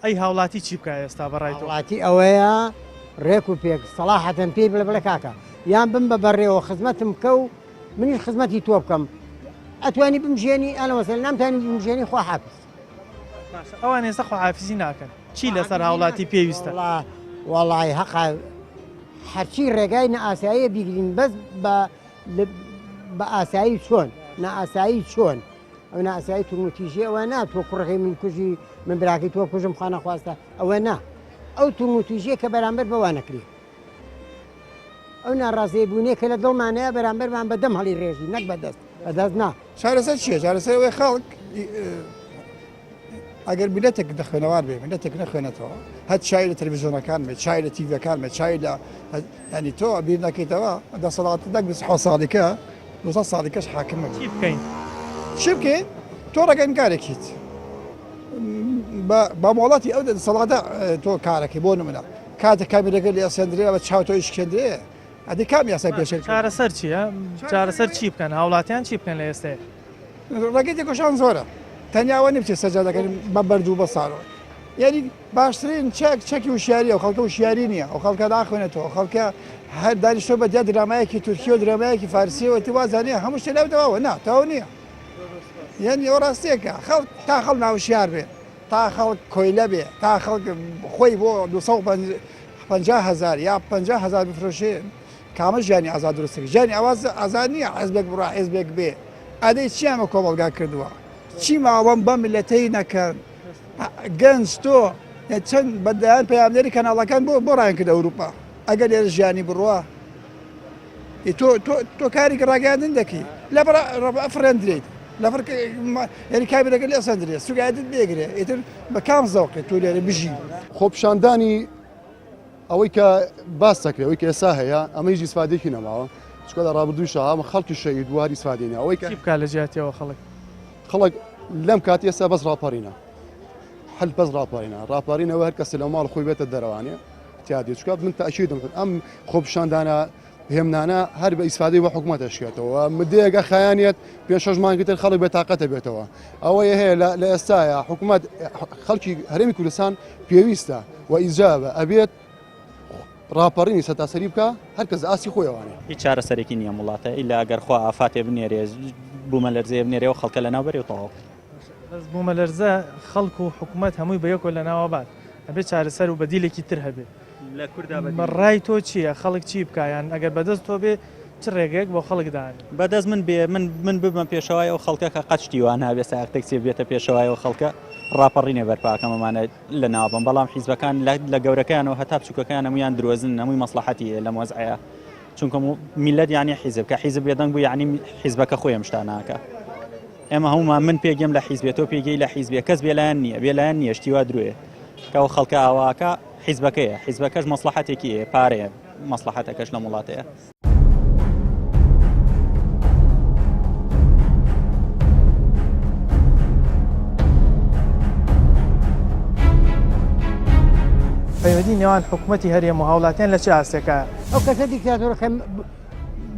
ئەی هاوڵاتی چی بکا ئێستا بەڕای تۆ؟ هاوڵاتی ئەوەیە ڕێک و پێک سەڵاحەتەن پێی بڵێ بڵێ کاکە یان بم بە بەڕێوە خزمەتم بکە و منیش خزمەتی تۆ بکەم ئەتوانی بمژێنی ئەلە مەسەلەن نامتوانی بمژێنی خواحافیز. باشە ئەوان ئێستا خواحافیزی ناکەن چی لەسەر هاوڵاتی پێویستە؟ وەڵی هەقە هەرچی ڕێگای نائاساییە بیگرین بەس بە بە ئاسایی چۆن نائاسایی چۆن ئەو نائاسایی تونوتیژی ئەوە نا تۆ کوڕەکەی من کوژی من براکەی تۆ کوژم خوا نەخواستە ئەوە نا ئەو تونوتیژیە کە بەرامبەر بەوە نەکرێت ئەو ناڕازیی بوونێ کە لە دڵمانەیە بەرامبەرمان بە دەم هەڵی ڕێژی نەک بەدەست بەدەست نا. چارەسەر چییە؟ چارەسەر ئەوەی خەڵک ئەگەر میلەتێک نەخوێنەوار بێ میلەتێک نەخوێنێتەوە هەر چای لە تەلەڤیزیۆنەکان بێ چای لە تیڤەکان بێ چای لە ینی تۆ بیر نەکەیتەوە دەسەڵات دەک 27 ساڵیکە 200 ساڵیکەش حاکمە چی بکەین چی بکەین تۆ ڕەگەنگارێکیت بە مۆڵەتی ئەو دەسەڵاتە تۆ کارەکەی بۆ نمونە کاتێک کامیرەکە لێ ئەسێندرێ بە چاو تۆ ئیشکێندرێ ئەدی کام یاسای پێشێل کرد؟ چارەسەر چییە؟ چارەسەر چی بکەن؟ هاوڵاتیان چی بکەن لە ئێستەیە؟ ڕێگەی تێکۆشان زۆرە تەنیا ئەوە نیە بچێت سەرجادەکەن بە بەرد و بە سارۆ یعنی باشترین چەک چەکی وشیاریە و خەڵکە وشیاری نییە ئەو خەڵکە ناخوێنێتەوە خەڵکە هەر دانیشتۆ بە دیار درامایەکی تورکیە و درامایەکی فارسیەوە تی وازانەیە هەموو شتێ لای تەواوە نا تەواو نییە یعنی ئەوە ڕاستیەکە خەڵک تا خەڵک ناوشیار بێ تا خەڵک کۆیلە بێ تا خەڵک خۆی بۆ 250 هزار یا 50 هزار بفرۆشێ کامە ژیانی ئازاد دروست کرد ژیانی ئاواز ئازاد نییە حزبێک بڕا حزبێک بێ ئەدەی چیان بە کۆمەڵگا کردووە چی ماوەم بەم میلەتەی نەکەن گەنج تۆ چەند بەدەیان پەیامنێری کەناڵەکان بۆ بۆ ڕایان کرد ئەوروپا ئەگەر لێرە ژیانی بڕوا تۆ تۆ تۆ کارێکی ڕاگەیاندن دەکەی لە بڕ ئەفرێندرێیت لە بڕ یعنی کابینەکە لێ ئەسەندرێت سوگایەتت بێگرێ ئیتر بە کام زەوقێ تۆ لێرە بژی خۆپیشاندانی ئەوەی کە باس دەکرێت ئەوەی کە ئێستا هەیە ئەمە هیچ ئیسفادێکی نەماوە چونکە لە ڕابردووشا هەم خەڵکی شەهید بوو هەر ئیسفادەی نە ئەوەی کە چی بکات لە جیاتیەوە خەڵک؟ خەڵک لەم کاتی ئێستا بەس ڕاپەڕینە حل بەس ڕاپەڕینە ڕاپەڕینەوە هەر کەسێ لە ماڵ خۆی بێتە دەرەوانێ تیا دێ چونکە من تاکیدم ئەم خۆپیشاندانە هێمنانە هەر بە ئیسفادەی بە حکوومەتە شێتەوە مدەیەکە خایانێت پێ شەش مانگی تر خەڵک بە تاقەتە بێتەوە ئەوەی هەیە لە ئێستاە حکوومەت خەڵکی هەرێمی کوردستان پێویستە و ئیجابە ئەبێت ڕاپەڕینی سەتاسەری بکە هەر کەس ئاسی خۆیوانێ هیچ چارەسەرێکی نییە وڵاتە ئیلا ئەگەر خوا ئافاتێ بنێرێ بوومەلەرزەیە بنێرێ و خەڵکە لەناو بەرێ و تەواو. بەس بوومەلەرزە خەڵک و حکوومەت هەمووی بە یەکەوە لەناوە بات ئەبێ چارەسەر و بەدیلێکی تر هەبێ. لە کوردا بەدیل. بە ڕای تۆ چییە خەڵک چی بکا یان ئەگەر بەدەست تۆ بێ چ ڕێگەیەک بۆ خەڵک دانێ؟ بەدەست من بێ من من ببمە پێشەوای ئەو خەڵکە کە قەت شتی وا نابێ سایەق تەکسیە بێتە پێشەوای ئەو خەڵکە ڕاپەڕینێ بەرپاکەم ئەمانە لە ناوبم بەڵام حیزبەکان لە گەورەکەیانەوە هەتا بچووکەکەیان هەموویان درۆزن هەمووی مەسڵەحەتی هەیە لەم وەزعەیە چونکە میلەت یعنی حیزب کە حیزب بێدەنگ بوو یعنی حیزبەکە خۆی ئەم شتانە ئەکا ئێمە هەمومان من پێگەم لە حیزبێ تۆ پێگەی لە حیزبێ کەس بێلایەن نییە بێلایەن نییە شتی وا درۆیە کە ئەو خەڵکە ئاواکە حیزبەکەیە حیزبەکەش مەسڵەحەتێکی هەیە پارەیە مەسڵەحەتەکەش لەم وڵاتەیە. پەیوەندی نێوان حکومەتی هەرێم و هاوڵاتیان لە چ ئاستێکایە؟ ئەو کەسە دیکتاتۆرەکە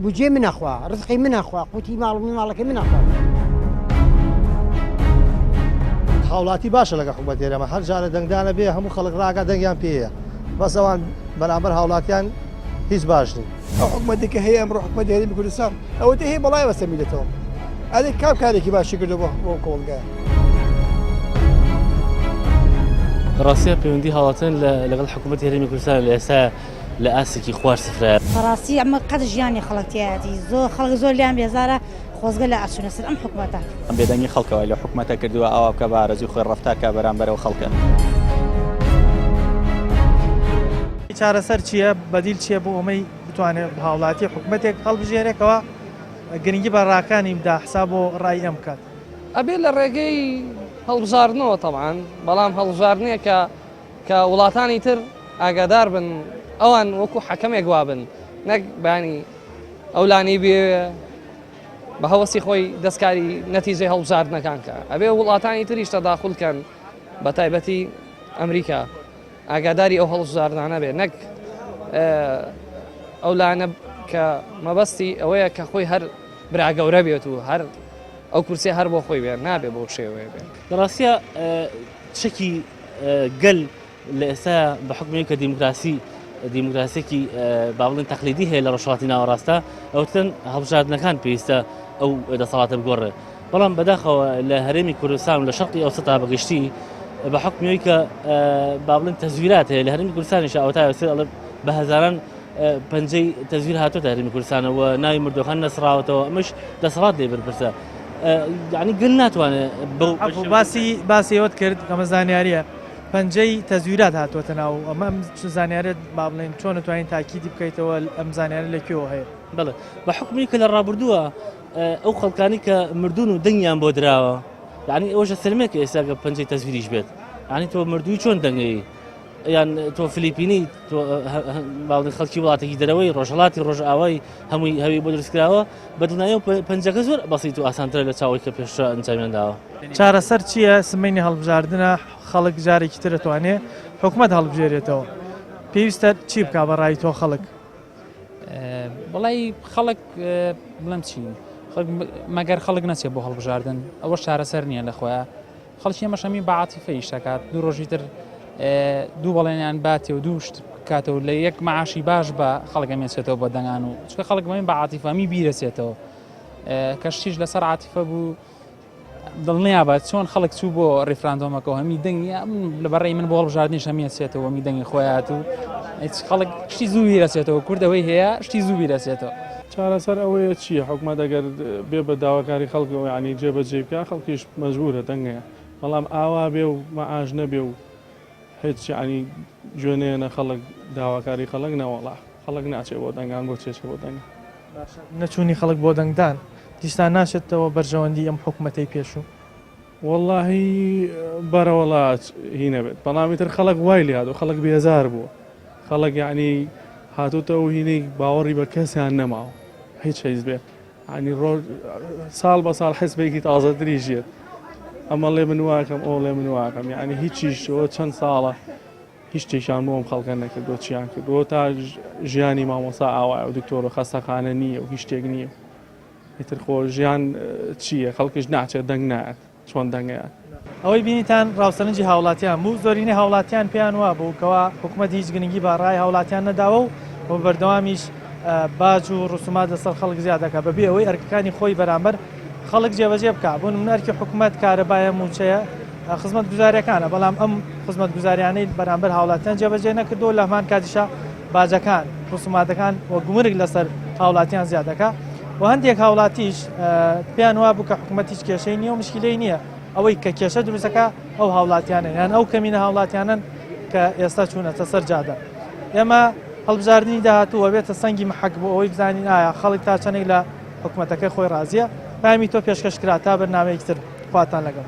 بودجەی من ئەخوا، ڕزقی من ئەخوا، قوتی ماڵ و ماڵەکەی من ئەخوا. هاوڵاتی باشە لەگە حکومەت هێرەمە هەر جارە دەنگدانە بێ هەموو خەڵک ڕاگا دەنگیان پێیە بەس ئەوان بەرامبەر هاوڵاتیان هیچ باش نین. ئەو حکومەتێک کە هەیە ئەمڕۆ حکومەتی هەرێمی کوردستان ئەوەتە هەیە بەڵای بەسەر میلەتەوە ئەدەی کام کارێکی باشی کردو بۆ بۆ کۆمەڵگایە. ڕاستە پەیوەندی هاوڵاتیان لەگەڵ حکوومەتی هەرێمی کوردستان لە ئێستا لە ئاستێکی خوار سفرایە. بەڕاستی ئەمە قەت ژیانی خەڵک تیایەتی زۆر خەڵک زۆر لیان بێزارە. خۆزگە لە ئەچونە سەر ئەم حکومەتە. ئەم بێدەنگی خەڵکە وای لەو حکومەتە کردووە ئاوا بکا بە ئارەزوی خۆی ڕەفتار کا بەرامبەر ئەو خەڵکە. چارەسەر چییە؟ بەدیل چییە بۆ ئەمەی بتوانێت هاوڵاتی حکومەتێک هەڵبژێرێ کەوا گرنگی بە ڕاکانی بدا حساب بۆ ڕای ئەم بکات؟ ئەبێ لە ڕێگەی هەڵبژاردنەوە تەبعەن، بەڵام هەڵبژاردنێک کە کە وڵاتانی تر ئاگادار بن ئەوان وەکو حەکەمێک وابن نەک بەیانی ئەو لانەی بێوێ بە هەوەسی خۆی دەستکاری نەتیجەی هەڵبژاردنەکان کە ئەبێ وڵاتانی تریش تەداخول کەن بە تایبەتی ئەمریکا ئاگاداری ئەو هەڵبژاردنانە بێ نەک ئەو لایەنە کە مەبەستی ئەوەیە کە خۆی هەر برا گەورە بێت و هەر ئەو کورسیە هەر بۆ خۆی بێ نابێ بەو شێوەیە بێ. لە ڕاستیا چەکی گەل لە ئێستا بە حکومی کە دیموکراسی دیموکراسێکی با بڵێن تەقلیدی هەیە لە ڕۆژهەڵاتی ناوەڕاستە ئەوتن هەڵبژاردنەکان پێویستە ئەو دەسەڵاتە بگۆڕێ بەڵام بەداخەوە لە هەرێمی کوردستان و لە شەرقی ئەوسەتا بەگشتی بە حکومی کە با بڵێن تەزویرات هەیە لە هەرێمی کوردستانیش ئەوتا ئەڵێ بە هەزاران پەنجەی تەزویر هاتۆتە هەرێمی کوردستانەوە ناوی مردوەکان نەسراوەتەوە ئەمەش دەسەڵات لێ بەرپرسە یعنی گەل ناتوانێت باسی باسی ئەوت کرد ئەمە زانیاریە پەنجەی تەزویرات هاتووەتە ناو ئەمە ئەم زانیارەت با بڵێین چۆن دەتوانین تاکیدی بکەیتەوە ئەم زانیارە لە کوێوە هەیە؟ بەڵێ بە حوکمی کە لە ڕابردووە ئەو خەڵکانی کە مردوون و دەنگیان بۆ دراوە یعنی ئەوەشە سەلمێ کە ئێستا کە پەنجەی تەزویریش بێت یعنی تۆ مردووی چۆن دەنگەی یان تۆ فلیپینی تۆ باڵی خەڵکی وڵاتێکی دەرەوەی ڕۆژهڵاتی ڕۆژئاوای هەمووی هەوی بۆ دروستکراوە بە دڵنیایەوە پەنجەکە زۆر بەسیت و ئاسانترە لە چاوەی کە پێشتر ئەنجامیان داوە. چارەسەر چییە؟ سمەینی هەڵبژاردنە، خەڵک جارێکی تر ئەتوانێ حکومەت هەڵبژێرێتەوە. پێویستە چی بکا بە ڕای تۆ خەڵک؟ وەڵای خەڵک بڵێم چی مەگەر خەڵک نەچێت بۆ هەڵبژاردن ئەوە چارەسەر نییە لە خۆیان خەڵکی ئێمەش هەمی بە عاتیفە ئیش دەکات دوو ڕۆژی تر دوو بەڵێنیان باتێ و دوو شت بکاتەوە لە یەک معاشی باش بە خەڵک ئەمێچێتەوە بە دەنگان و چکە خەڵک بەمین بە عاتیفە هەمی بیرەچێتەوە کە شتیش لەسەر عاتیفە بوو دڵنیابە چۆن خەڵک چوو بۆ ڕیفراندۆمەکەەوە هەمی دەنگی لە بەڕێی من بۆ هەڵبژاردنیش هەمیە چێتەوە می دەنگی خۆیات و هیچ خەڵک شتی زوو بیرەچێتەوە کوردەوەی هەیە شتی زوو بیرەچێتەوە. چارەسەر ئەوەیە چییە حکومەت ئەگەر بێ بە داواکاری خەڵکەوە یانی جێ بە جێی بکا خەڵکیش مەجبورە دەنگەیە بەڵام ئاوا بێ و مەعاش نەبێ و هیچ یانی گوێ نەیەنە خەڵک داواکاری خەڵک نەوەڵا خەڵک ناچێ بۆ دەنگان بۆ چێچێ بۆ دەنگان. باشە نەچوونی خەڵک بۆ دەنگدان دیسان ناچێتەوە بەرژەوەندی ئەم حکومەتەی پێشوو؟ وەڵاهی بەرەوەڵا هی نەبێت بەڵام ئیتر خەڵک وای لێ هاتوو خەڵک بێزار بووە خەڵک یعنی هاتوتە و هینەی باوەڕی بە کەسیان نەماوە هیچ حیزبێ ینی ڕۆژ ساڵ بە ساڵ حزبێکی تازەتری ژێت ئەمە لێ من واکەم ئەو لێ من واکەم یعنی هیچیش چەند ساڵە هیچ شتێکیان بۆ ئەم خەڵکە نەکردووە چیان کردووە تا ژیانی مامۆسا ئاوایە و دکتۆر و خەستەخانە نییە و هیچ شتێک نییە ئیتر خۆ ژیان چییە خەڵکیش ناچێت دەنگ نایەت چۆن دەنگەیان. ئەوەی بینیتان ڕاوسەرنجی هاوڵاتیان بوو، زۆرینەی هاوڵاتیان پێیان وابوو کەوا حکومەت هیچ گرنگی بە ڕای هاوڵاتیان نەداوە و بە بەردەوامیش باج و ڕسومات لەسەر خەڵک زیاد دەکات بەبێ ئەوەی ئەرکەکانی خۆی بەرامبەر خەڵک جێبەجێ بکات بۆ نمونە ئەرکی حکومەت کارەبایە مووچەیە خزمەتگوزاریەکانە بەڵام ئەم خزمەتگوزاریانەی بەرامبەر هاوڵاتیان جێبەجێ نەکردو لە هەمان کاتیشا باجەکان، ڕسوماتەکان و گومرگ لەسەر هاوڵاتیان زیاد دەکا و هەندێک هاوڵاتیش پێیان وابوو کە حکوومەت هیچ کێشەی نییە و مشکلەی نییە ئەوەی کە کێشە دروستەکە ئەو هاوڵاتیانە یان ئەو کەمینە هاوڵاتیانن کە ئێستا چوونەتە سەر جادە ئێمە هەڵبژاردننی داهاتوو ئەبێتە سەنگی محەک بۆ ئەوەی بزانین ئایا خەڵک تا چەندێک لە حکوومەتەکەی خۆی ڕازیە پامی تۆ پێشکەش کرا تا بەرنمەیەکی تر خواتان لەگەڵ.